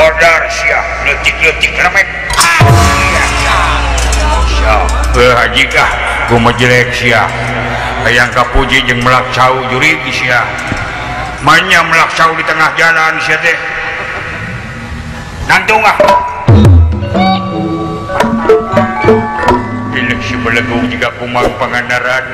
Modar sia leutik-leutik remek. Sia haji kah kumaha jelek sia. Hayang kapuji jeung melak cau jurig sia. Manya melak cau di tengah jalan sia teh. Nantung ah. Ini si belegung juga kumang Pangandaran.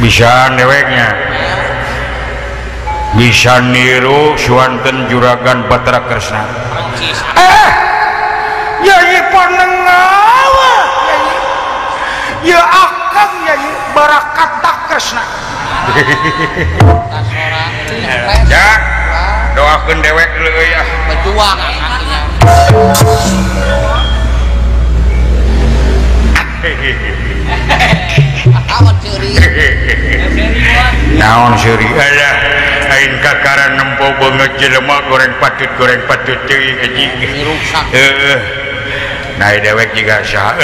Bisa deweknya bisa niru suanten juragan Batara Kresna. Yayi panengawa yayi ya akang yayi barakata Kresna. Ya doakeun dewek leuy ya berjuang. Naon seuri alah aing kakaran nempo beungeut jelema goreng patut teuing anjing. Heeh. Nah dewek jiga saha?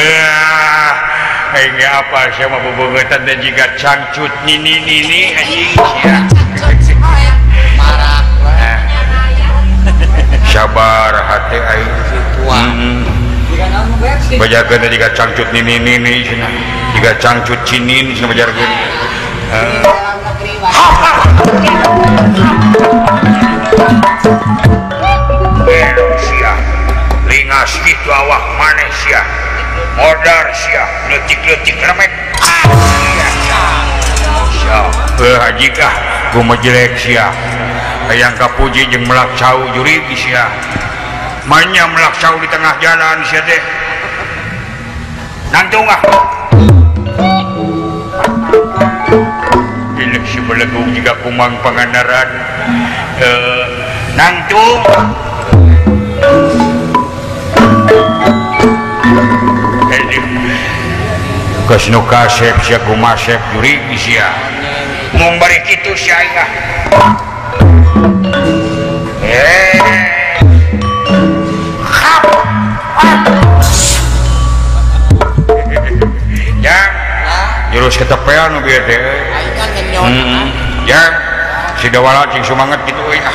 Aing ge apa sia mah bebeungeutan teh jiga cangcut nini-nini anjing sia. Marah. Sabar hate aing. Bajarkeun teh jiga cangcut nini-nini cenah. Jiga cangcut cinin cenah bajarkeun. Sia lingas kitu awak maneh sia. Modar sia leutik-leutik remek. Sia haji kah kumaha jelek sia. Hayang kapuji jeung melak cau jurig sia. Manya melak cau di tengah jalan sia teh. Nantung ah. Ini si belegung juga kumang Pangandaran. Nangtung. Geus nu kasep sia kumasep jurig sia. Mung bari kitu sia aing ah. Hap. Ya. Jurus ketepean nu bieu teh. Ya, si dawala cing sumanget gitu euy ah.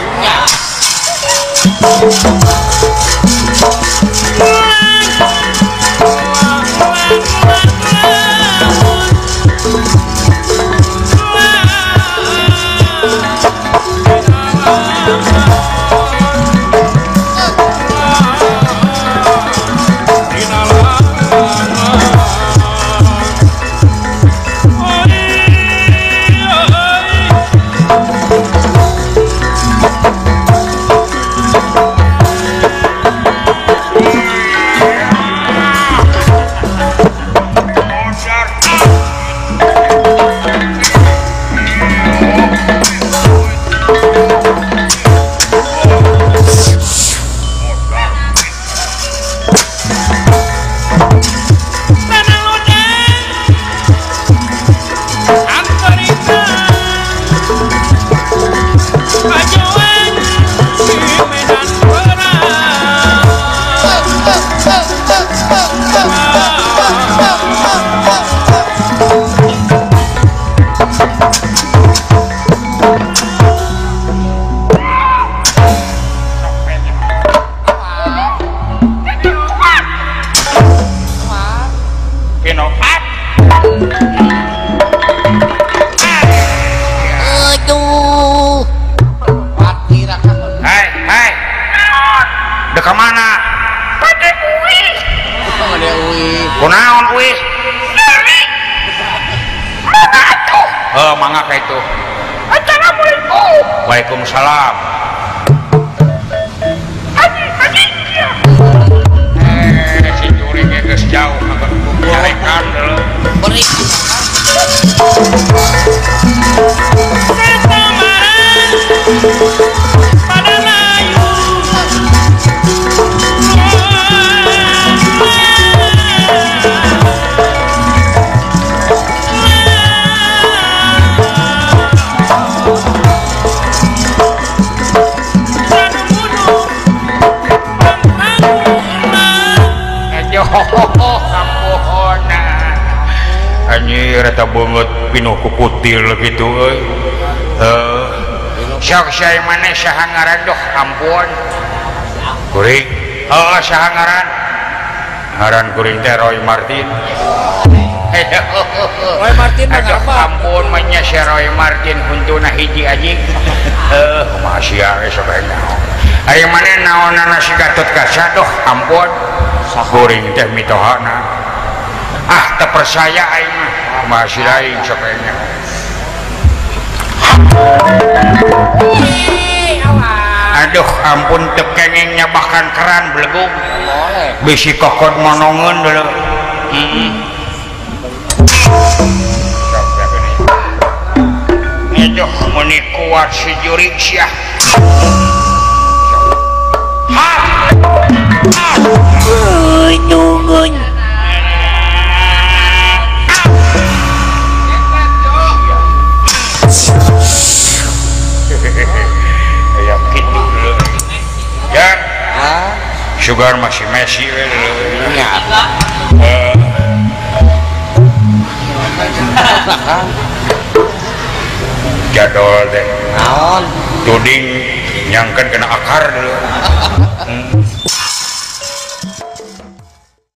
Mangga ka itu. Assalamualaikum. Waalaikumsalam. Ampun. Anjir eta beungeut pinuh ku kutil kitu euy. Heuh. Sok sae maneh saha ngaran doh ampun. Kuring. Heuh saha ngaran? Ngaran kuring teh Roy Martin. Roy Martin mah aduh ampun mah nya si Roy Martin huntuna hiji anjing. Heuh kumaha sia we sabeuna. Ari maneh naonana si Gatot Kaca doh ampun. Kuring teh mitohana. Ah teu percaya aing mah. Kumaha si lain sabeuna. Aduh ampun teu kenging nyabakan keran belegug. Bisi kokod monongeun deuleu. Heeh. Aduh meuni kuat si jurig sia. Ha! Nungun. Ya kitu deuleu. Ya. Sugar masih Messi we deuleu. Nya. Jadol teh. Naon? Tuding nyangkeun kena akar dulu.